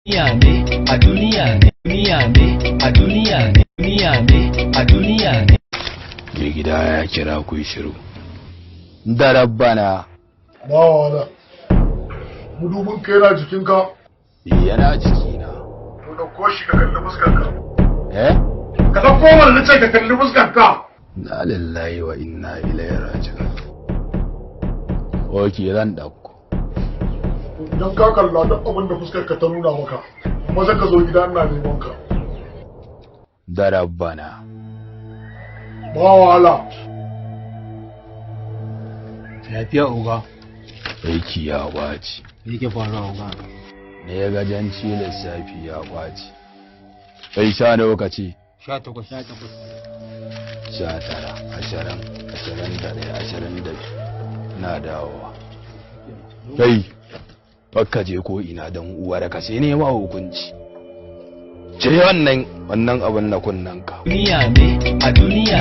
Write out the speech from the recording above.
Duniya ne a duniya ne, duniya ne a duniya ne, duniya ne a duniya ne. Mai gida ya kira, ku yi shiru da rabbana. Ba wala. Mudubin ka yana jikinka? Yana jikina. To, ɗauko shi ka kalli fuskarka. Eh? Ka ɗauko mana, na ce ka kalli fuskarka. Inna lillahi wa inna ilaihi raji'un. Okay, zan ɗauko. Idan ka kalla, duk abin da fuskarka ta nuna maka, maza ka zo gida, ina neman ka. Da rabbana. Ba wahala. Lafiya, oga? Aiki ya ɓaci. Me yake faruwa, oga? Ne ya gajanci, lissafi ya ɓaci. Kai, sha nawa ka ce? 18, 18. 19, 20, 21, 22. Na dawowa. Kai, bakka je ko ina don uwar ka, sai ne ma hukunci. Cire wannan abin na kunnanka. Duniya ne a duniya.